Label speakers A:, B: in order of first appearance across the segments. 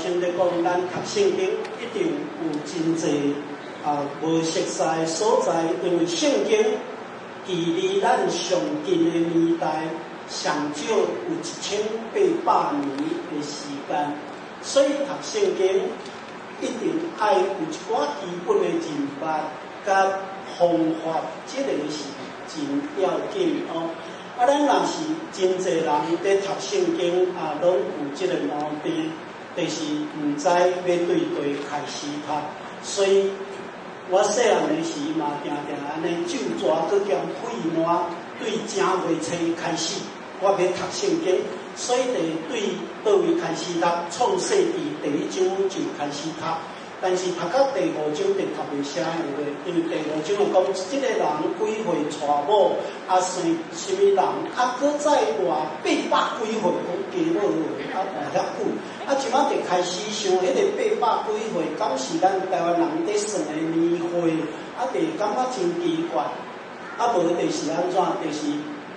A: 先咧講，咱讀聖經一定有真濟無熟悉的所在，因為聖經距離咱上近的年代，上少有1800年的時間，所以讀聖經一定愛有一寡基本的認捌佮方法，這個是真要緊哦。咱若是真濟人佇讀聖經啊，攏有這個毛病，就是毋知欲對佗開始讀。所以我細漢的時嘛，定定按呢酒蛇閣兼屁爛，對正月初開始，我欲讀聖經，所以就對佗位開始讀，創世記第一章就開始讀。但是讀到第五章就讀袂啥話，因為第五章就講這個人幾歲娶某，生啥物人，閣再活八百幾歲，講加某活遐久，這擺就開始想，彼個八百幾歲，敢是咱台灣人佇算的年歲？就感覺真奇怪。無就是按怎？就是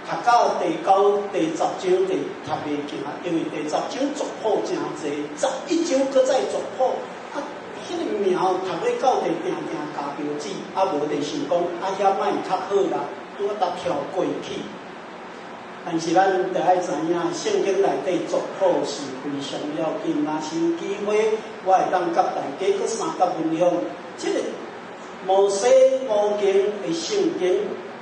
A: 讀到第九、第十章就讀袂行，因為第十章族譜誠濟，11章閣再族譜。彼個名讀欲到佇定定咬標誌，無就想講遐莫較好啦，拄仔跳過去。但是咱著愛知影，聖經內底族譜是非常要緊。若是有機會，我會當佮大家閣相佮分享，這個摩西五經的聖經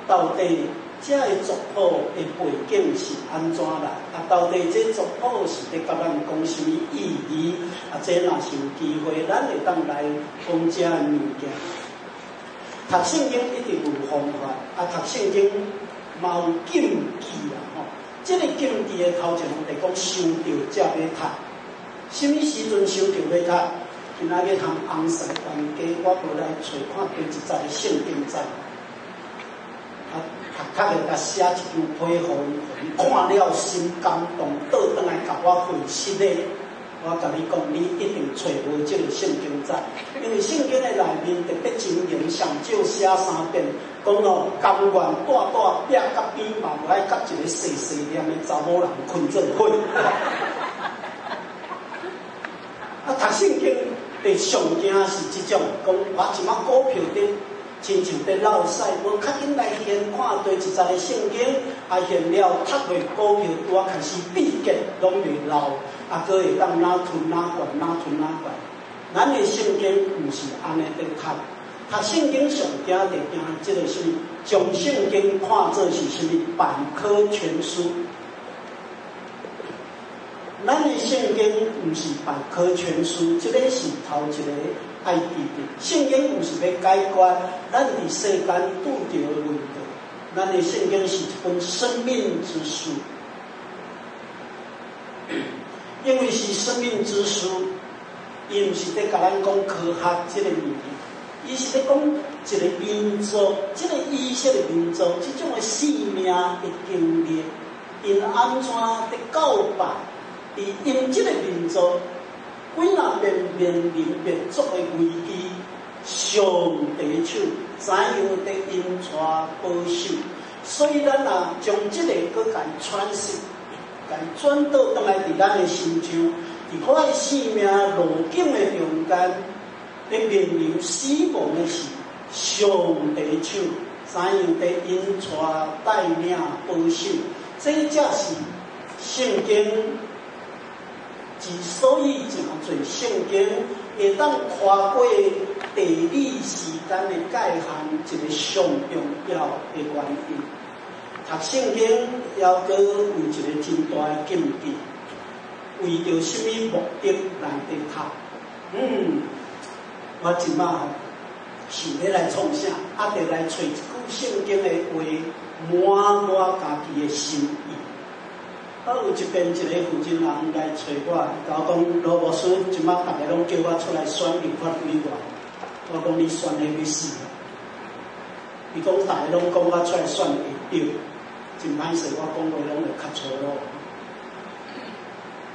A: 到底這个族譜的背景是按怎來？到底這族譜是佇佮咱講啥物意義？這若是有機會，咱會當來講這个物件。讀聖經一定有方法，讀聖經嘛有禁忌啦吼。這个禁忌的頭一項就講想著才欲讀。啥物時陣想著欲讀？今仔日通翁婿冤家，我無來揣看佗一節的聖經在。讀較會共寫一張批予伊，看了心感動，倒轉來共我回信的。我共你講，你一定揣無這個聖經節，因為聖經的內面特別真言上少寫三遍，講哦，甘願蹛蹛壁角邊嘛，無愛佮一个細細念的查某人睏做伙。讀聖經佇上驚是這種，講我這擺股票佇親像佇落屎，無較緊來先看佗一節的聖經，現了讀落股票拄仔開始變結，攏袂落，閣會當哪吞哪懸，哪吞哪懸。咱的聖經毋是按呢佇讀，讀聖經上驚就驚這个啥物，將聖經看做是啥物百科全書。咱的聖經毋是百科全書，這个是頭一个愛記得。聖經毋是欲解決咱佇世間拄著的問題，咱的聖經是一本生命之書，因為是生命之書，伊毋是佇共咱講科學這个物件，伊是佇講一个民族，這個以色列民族這種的生命的經歷，𪜶按怎佇告白？佇𪜶這個民族，幾若遍面臨滅族的危機，上帝手怎樣佇𪜶帶保守？所以咱若將這个閣共詮釋，共轉倒轉來佇咱的身上，佇我的生命路徑的中間，佇面臨死亡的時，上帝手怎樣佇𪜶帶帶領保守？這才是聖經。之所以誠濟聖經會當跨過地理時間的界限，一個上重要的原因。讀聖經猶閣有一個真大的禁忌，為著啥物目的來佇讀？我這擺吼想欲來創啥？就來揣一句聖經的話，滿我家己的心意。有一遍一个負責人來揣我，共我講羅牧師，這擺逐个攏叫我出來選立法委員，我講你選得欲死。伊講逐个攏講我出來選會著，真歹勢，我講話攏會較粗魯。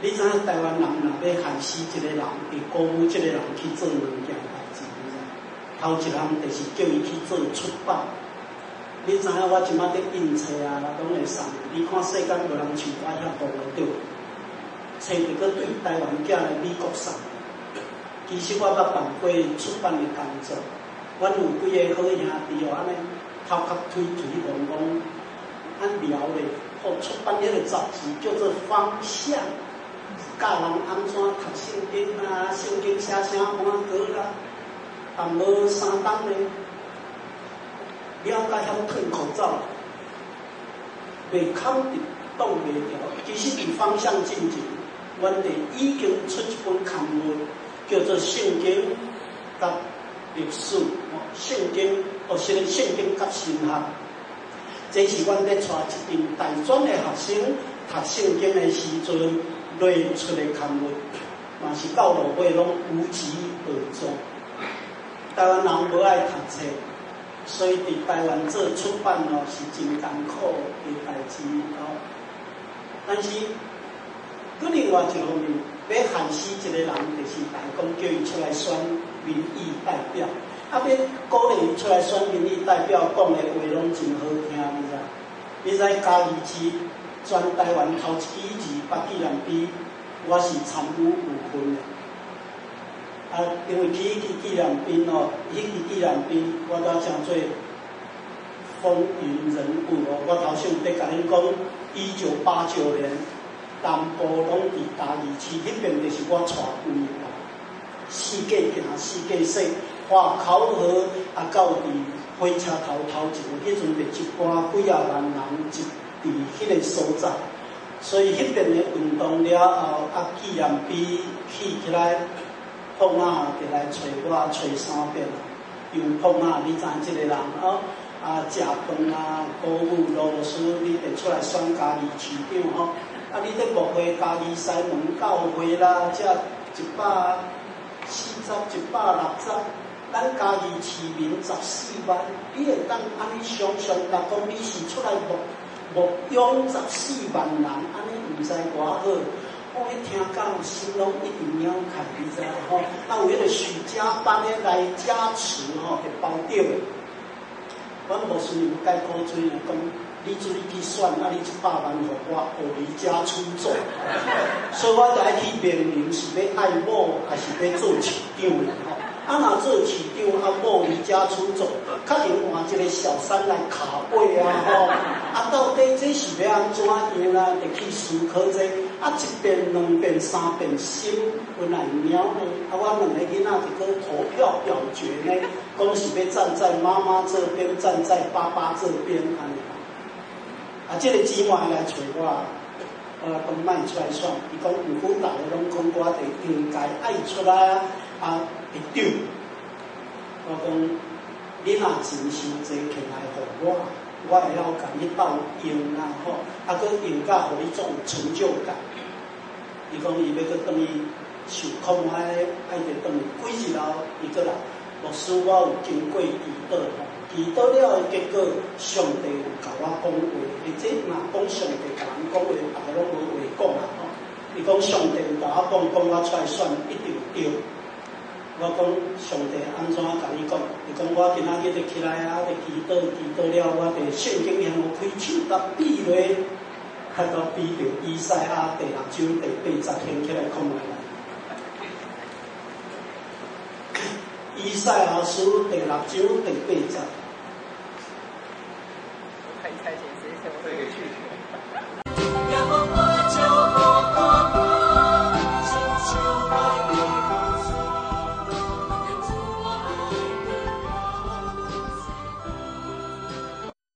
A: 你知影台灣人若欲害死一個人，會鼓舞這個人去做兩件代誌，你知？頭一項就是叫伊去做出版。你知影我這擺佇印冊啊，攏會送。你看世間無人像我遐無的對，冊著閣對台灣寄來美國送。其實我捌辦過出版的工作，阮有幾个好兄弟哦，按呢頭殼推推戇戇，按聊咧，予出版彼个雜誌叫做《方向》，教人按怎讀聖經啊，聖經寫啥歌啦，但無3冬咧，了解曉褪口罩，袂堪得擋袂牢。其實佇方向進前，阮哋已經出一本刊物，叫做《聖經佮歷史》，聖經哦，是咧聖經佮神學。這是阮咧帶一陣大專的學生讀聖經的時陣咧出的刊物，嘛是到落尾攏無疾而終。台灣人無愛讀冊，所以佇台灣做出版哦是真艱苦的代誌哦。但是，閣另外一方面，欲害死一個人，就是大家講叫伊出來選民意代表，啊，欲鼓勵伊出來選民意代表，講的話攏真好聽，你知？你知嘉義市全台灣頭一支228紀念碑，我是參與有份的。啊，因為起彼支紀念碑哦，彼支紀念碑我拄稱做風雲人物哦。我頭先佇共恁講，1989年南部攏佇嘉義市彼邊，就是我帶隊的，四界行，四界踅，華口河啊，到佇火車頭頭前，彼陣就一般幾仔萬人集佇彼个所在，所以彼邊的運動了後，啊，紀念碑起起來，碰仔就來揣我揣3遍，又碰仔，你知這个人哦？啊，食飯啊，鼓舞羅牧師，你得出來選嘉義市長吼。啊，你咧牧會嘉義西門教會啦，這140、160，咱嘉義市民14萬，你會當按呢想像，若講你是出來牧養14萬人，按呢毋知偌好。我彼聽到心攏一直蔫開，你知吼？啊，有彼个許家班的來加持吼，會包著的。阮牧師娘改苦嘴講，你準去選，啊，你100萬予我，予離家出走。所以我就愛去面臨是欲愛某，抑是欲做市長吼。啊，若做市長，啊某離家出走，較能換一个小三來卡位啊吼。啊，到底這是欲按怎樣啦？得去思考這。啊，一遍、兩遍、三遍，心本來貓呢。啊，我兩個囡仔就閣投票表決呢，講是欲站在媽媽這邊，站在爸爸這邊按呢。啊，這个姊妹來揣我，我講莫出來選，伊講毋過逐个攏講我得應該愛出來啊，啊，會長。我講你若錢傷濟摕來予我，我會曉共你鬥用啦吼，啊，閣用甲予你總有成就感。伊講伊欲閣轉去受控，愛愛得轉去，幾日後伊閣來，牧師，我有經過祈禱吼，祈禱了的結果，上帝有共我講話。伊這若講上帝共人講話，逐个攏無話講啦吼。伊講上帝有共我講，講我出來選一定對。我講上帝按怎共你講？伊講我今仔日就起來啊，佇祈禱，祈禱了，我佇聖經向我開手甲比落，較到比著以賽亞第六章第八節，掀起來看覓啦。以賽亞書第六章第八節。